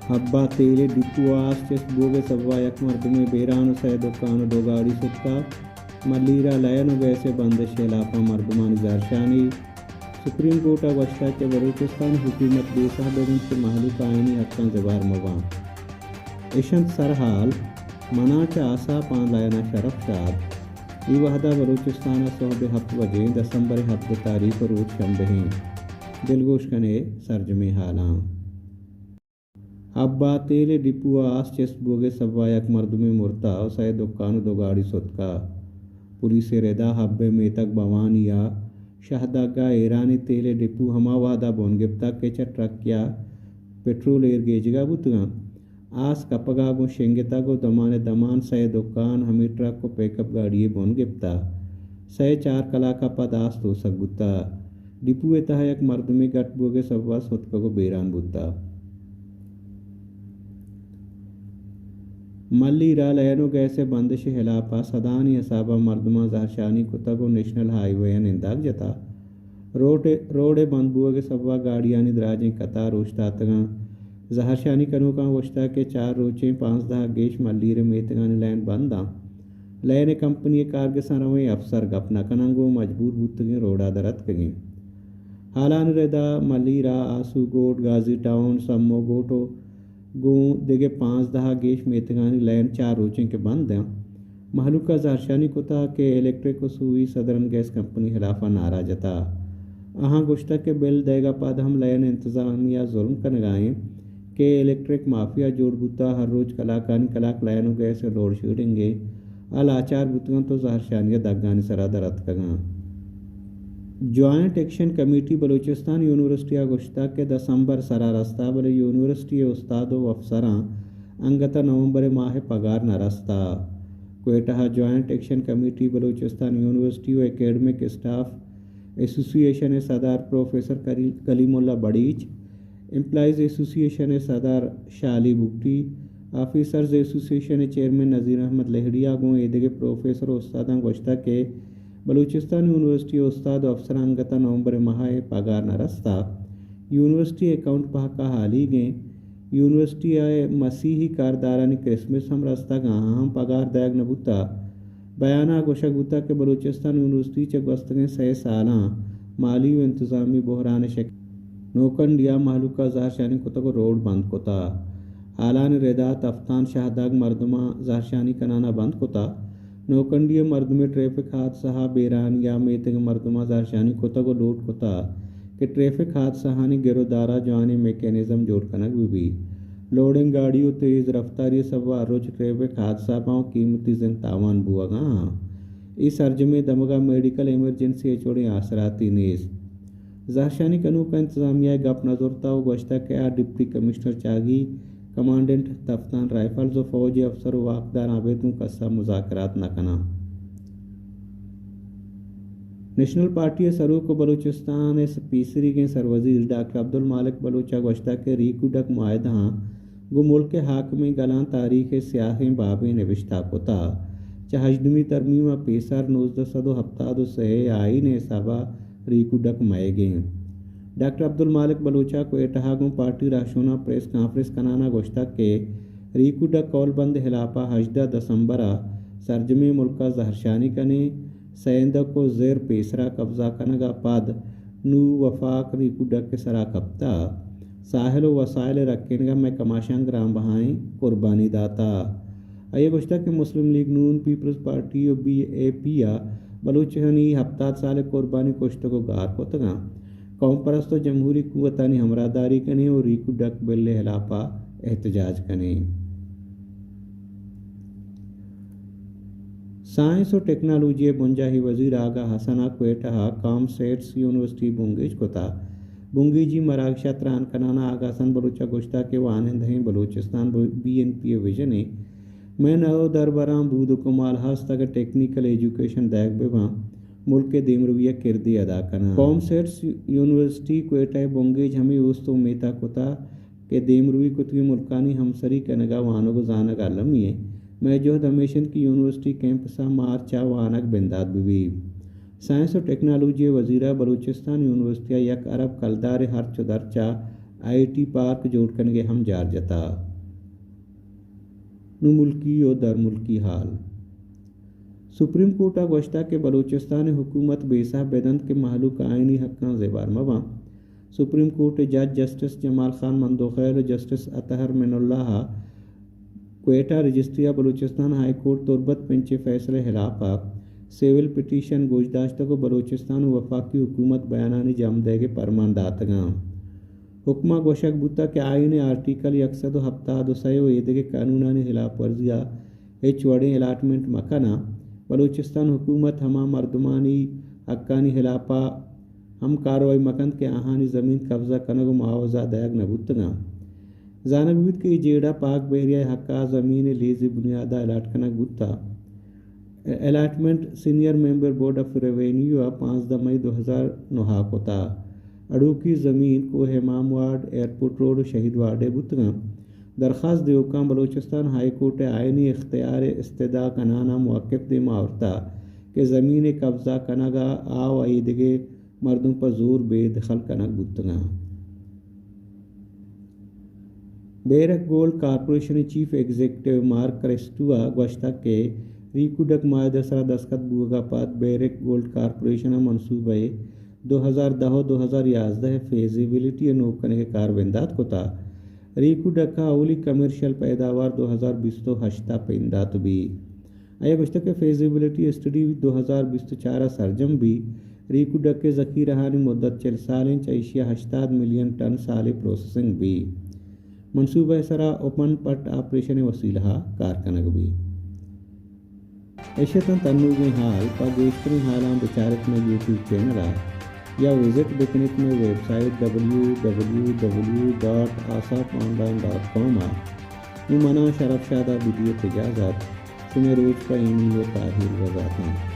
حب ءِ تیل ءِ ڈپو ءَ آس چست بوگ ءِ سبب ءَ یک مردمے بیران ءُ سئے دکان ءُ دو گاڑی ستکا۔ ملیر ءَ لین ءُ گیس ءِ بندش ءِ ہلاپ ءَ مردمانی زہرشانی۔ سپریم کورٹ ءَ گوشتگ کہ بلوچستان حکومت بے سہب بنت کہ مہلوک آئینی حقاں زبہر مہ باں۔ اش انت سرحال، منا چہ آساپ آں لائن ءَ شرف شاد۔ اے وہد ءَ بلوچستان ءَ سہب ءِ ہپت بجیں، دسمبر ءِ ہپت تاریخ ءُ روچ شمبے ایں۔ دلگوش کن ئے سرجمیں حالاں۔ حب ءِ تیل ءِ ڈپو ءَ آس چست بوگ ءِ سبب ءَ یک مردمے مرتا ءُ سئے دکان ءُ دو گاڑی ستکا۔ پولیس ءِ ردا حب ءِ میتگ بھوانی ءَ شہدگ ءَ ایرانی تیل ءِ ڈپو ہما وہد ءَ بن گپتگ کہ چہ ٹرک ءَ پٹرول ایر گیجگ ءَ بوتگاں۔ آس کپگ ءَ گوں شنگتگ ءُ دمان ءَ دمان سئے دکان، ہمے ٹرک ءُ پیک اپ گاڑی ءَ بن گپتا۔ سئے چار کلاک ءَ پد آس توسگ بوتا۔ ڈپو ءِ تہا یک مردمے گٹ بوگ ءِ سبب ءَ ستکگ ءُ بیران بوتا۔ ملیر ءَ لین ءُ گیس ءِ بندش ءِ ہلاپ ءَ سدانی حساب ءَ مردماں زہرشانی کتگ ءُ نیشنل ہائی وے ءَ ننداگ جتا۔ روڈ، روڈ ءِ بند بوگ ءِ سبب ءَ گاڑیانی دراجیں قطار اوشتاتگاں۔ زہرشانی کنوکاں گوشتگ کہ چار روچیں پانزدہ ءَ گیش ملیر ءِ میتگانی لین بند آں۔ لین ءِ کمپنی ءِ کارگساں رویں افسر گپ نہ کناں گوں مجبور بوتگیں روڈ ءَ در اتکگیں۔ حالانی ردا ملیر ءَ آسو گوٹ، گازی ٹاؤن، سمو گوٹ ءُ گوں دگہ پانزدہ ءَ گیش میتگانی لین چار روچیں کہ بند آں۔ مہلوک ءَ زہرشانی کتگ کہ الیکٹرک ءُ سوئی سدرن گیس کمپنی ہلاف ءَ نعرہ جتا۔ آہاں گوشتگ کہ بل دئیگ ءَ پد ہم لین انتظامیہ ظلم کنگ ءَ ایں کہ الیکٹرک مافیا جوڑ بوتا، ہر روچ کلاکانی کلاک لین ءُ گیس ءِ لوڈ شیڈنگ ءَ آ لاچار بوتگ انت ءُ زہرشانی ءِ دگانی سرا در اتکگ انت۔ جوائنٹ ایکشن کمیٹی بلوچستان یونیورسٹی ءَ گوشتگ کہ دسمبر سرا رستا، بلے یونیورسٹی ءِ استاد ءُ افسراں انگت ءَ نومبر ءِ ماہ ءِ پگار نہ رستا۔ کوئٹہ ءَ جوائنٹ ایکشن کمیٹی بلوچستان یونیورسٹی ءُ اکیڈمک اسٹاف ایسوسی ایشن ءِ صدر پروفیسر کری-، کلیم اللہ بڑیچ، ایمپلائیز ایسوسی ایشن ءِ صدر شالی بگٹی، آفیسرز ایسوسی ایشن ءِ چیئرمین نذیر احمد لہڑی ءَ گوں ایدگہ پروفیسر ءُ استاداں گوشتگ کہ بلوچستان یونیورسٹی ءِ استاد ءُ افسراں انگت ءَ نومبر ءِ ماہ ءِ پگار نہ رستا۔ یونیورسٹی اکاؤنٹ پہک ءَ ہالیگ ایں۔ یونیورسٹی ءِ مسیحی کاردارانی کرسمس ہم رستگ، آہاں ہم پگار دئیگ نہ بوتا۔ بیان ءَ گوشگ بوتگ کہ بلوچستان یونیورسٹی چہ گوستگیں سئے سالاں مالی ءُ انتظامی بحران ءِ شکار، نوکنڈی ءَ مہلوک ءَ زہرشانی کتگ ءُ روڈ بند کتا۔ حالانی ردا تفتان شہدگ مردماں زہرشانی کنان ءَ بند کتا۔ نوکنڈی ءِ مردمے ٹریفک حادثہ ءَ بیران یا میتگ ءِ مردماں زہرشانی کتگ ءُ لوٹ کتا کہ ٹریفک حادثہ آنی گر ءُ دار ءَ جوانیں میکانزم جوڑ کنگ بہ بیت۔ لوڈنگ گاڑی ءُ تیز رفتاری ءِ سبب ءَ ہر روچ ٹریفک حادثہ باں ءُ قیمتی زند تاوان بوگ ءَ آں۔ اے سرجمیں دمگ ءَ میڈیکل ایمرجنسی ءِ چوڑیں آسراتی نیست۔ زہرشانی کنوک ءَ انتظامیہ ءِ گپ نہ زرتگ ءُ گوشتگ کہ آ ڈپٹی کمشنر چاگی، کمانڈنٹ تفتان رائفلز ءُ فوج ءِ افسر ءُ واکداراں ابید گوں کس ءَ مذاکرات نہ کناں۔ نیشنل پارٹی ءِ سروک ءُ بلوچستان ءِ پیسریگیں سروزیر ڈاکٹر عبدالمالک بلوچ ءَ گوشتگ کہ ریکو ڈک معاہدہ آں گوں ملک ءِ حاکمیں گلاں تاریخ ءِ سیاہیں بابے نبشتہ کتا۔ چہ ہژدمی ترمیم ءَ پیسر نوزدہ سد ءُ ہپتاد ءُ سئے ءِ آئین ءِ حساب ءَ ریکو ڈک مئیگ ایں۔ ڈاکٹر عبدالمالک بلوچ ءَ کوئٹہ ءَ گوں پارٹی رہشوناں پریس کانفرنس کنان ءَ گوشتگ کہ ریکو ڈک کولبند ءِ ہلاپ ءَ ہژدہ دسمبر ءَ سرجمیں ملک ءَ زہرشانی کنیں، سیندک ءُ زر پیسرا قبضہ کنگ ءَ پد نوں وفاق ریکو ڈک ءِ سرا کپتہ۔ ساحل ءُ وسائل ءِ رکینگ ءَ مئے کماشاں گران بہائیں قربانی داتہ۔ آئی ءَ گوشتگ کہ مسلم لیگ نون، پیپلز پارٹی ءُ بی اے پی ءَ بلوچانی ہپتاد سال ءِ قربانی کشتگ ءُ گار کتگ اَنت۔ قوم پرست ءُ جمہوری قوتانی ہمراہداری کنیں ءُ ریکو ڈک بل ءِ ہلاپ ءَ احتجاج کنیں۔ سائنس ءُ ٹیکنالوجی ءِ بنجاہی وزیر آغا حسن ءَ کوئٹہ ءَ کام سیٹس یونیورسٹی بنگیج کتہ۔ بنگیجی مراگش ءَ تران کنان ءَ آغا حسن بلوچ ءَ گوشتہ کہ وانندہیں بلوچستان بی این پی ءِ وژن ایں۔ مئے نودربراں بود ءُ کمال ہست، اگاں ٹیکنیکل ایجوکیشن دئیگ بہ باں، ملک ءِ دیمروی ءَ کردے ادا کناں۔ کام سیٹس یونیورسٹی کوئٹہ ءِ بنگیج ہمے اوست ءُ امیت ءَ کتہ کہ دیمروی کتگیں ملکانی ہمسری کنگ ءَ وانگ ءُ زانگ المی ایں۔ مئے جہد ہمیش اِنت کہ یونیورسٹی کیمپس ءَ مارچ ءَ وانگ بندات بہ بیت۔ سائنس ءُ ٹیکنالوجی ءِ وزیر ءَ بلوچستان یونیورسٹی ءَ یک ارب کلدار ءِ ہرچ ءُ درچ ءَ آئی ٹی پارک جوڑ کنگ ءِ ہم جار جتا۔ نوں ملکی و درملکی حال۔ سپریم کورٹ ءَ گوشتگ کہ بلوچستان ءِ حکومت بیسہ بدنت کہ مہلوک آئینی حقاں زبہر مہ باں۔ سپریم کورٹ ءِ جج جسٹس جمال خان مندوخیل و جسٹس اطہر من اللہ ءَ کوئٹہ رجسٹری ءَ بلوچستان ہائی کورٹ تربت بنچ ءِ فیصلہ ءِ ہلاپ ءَ سول پٹیشن گوشداشتگ و بلوچستان و وفاقی حکومت بیانانی جم دئیگ ءِ پرمان داتگاں۔ حکم ءَ گوشگ بوتگ کہ آئین ءِ آرٹیکل یک سد و ہپتاد و سئے و ایدگہ قانونانی ہلاپ ورزی ءَ ہچ وڑیں الاٹمنٹ مہ کناں۔ بلوچستان حکومت ہما مردمانی حقانی ہلاپ ءَ ہم کاروائی مہ کنت کہ آہانی زمین قبضہ کنگ و معاوضہ دئیگ نہ بوتگاں۔ زانگ بیت کہ اے جیڑہ پاک بحریہ ءِ حق ءَ زمین ءِ لیزی بنیاد ءَ الاٹ کنگ بوتگ۔ Allotment senior member board of revenue ءَ پانزدہ مئی دو ہزار نو ءَ کتگ۔ اڑوکی زمین کوہ امام وارڈ، ایئرپورٹ روڈ و شہید وارڈ ءِ بوتگاں۔ درخواست دیوکاں بلوچستان ہائی کورٹ ءِ آئینی اختیار ءِ استدعا کنان ءَ موقف دیما آورتگ کہ زمین ءِ قبضہ کنگ ءَ آ و ایدگہ مردم پہ زور بے دخل کنگ بوتگاں۔ بیرک گولڈ کارپوریشن ءِ چیف ایگزیکٹو مارک کرسٹو ءَ گوشتگ کہ ریکوڈک معاہدہ ءِ سرا دستخط بوگ ءَ پد بیرک گولڈ کارپوریشن ءِ منصوبہ ءِ دو ہزار دہ و دو ہزار یازدہ ءِ فیزیبلٹی ءِ نوک کنگ ءِ کار بندات کتگ۔ ریکوڈک ءِ اولی کمرشل پیداوار دو ہزار بیست و ہشت ءَ بندات بیت۔ آئی ءَ گوشتگ کہ فیزیبلٹی اسٹڈی دو ہزار بیست و چار ءَ سرجم بیت۔ ریکوڈک ءِ ذخیرہانی مدت چل سال انت، چہ ایشی ءَ ہشتاد ملین ٹن سالے پروسیسنگ بیت۔ منصوبہ ءِ سرا اوپن پٹ آپریشن ءِ وسیلہ ءَ کار کنگ بیت۔ ایش اتنت انوگیں حال، پہ گیشتریں حالاں بچارت مئے یوٹیوب چینل ءَ یا وزٹ بکنت مئے website W W W dot Aasap online dot com ءَ۔ نوں منا شرف شاد ءَ بدیت اجازت۔ شمئے روچ پہ ایمنی و تاہیر گوزاتاں۔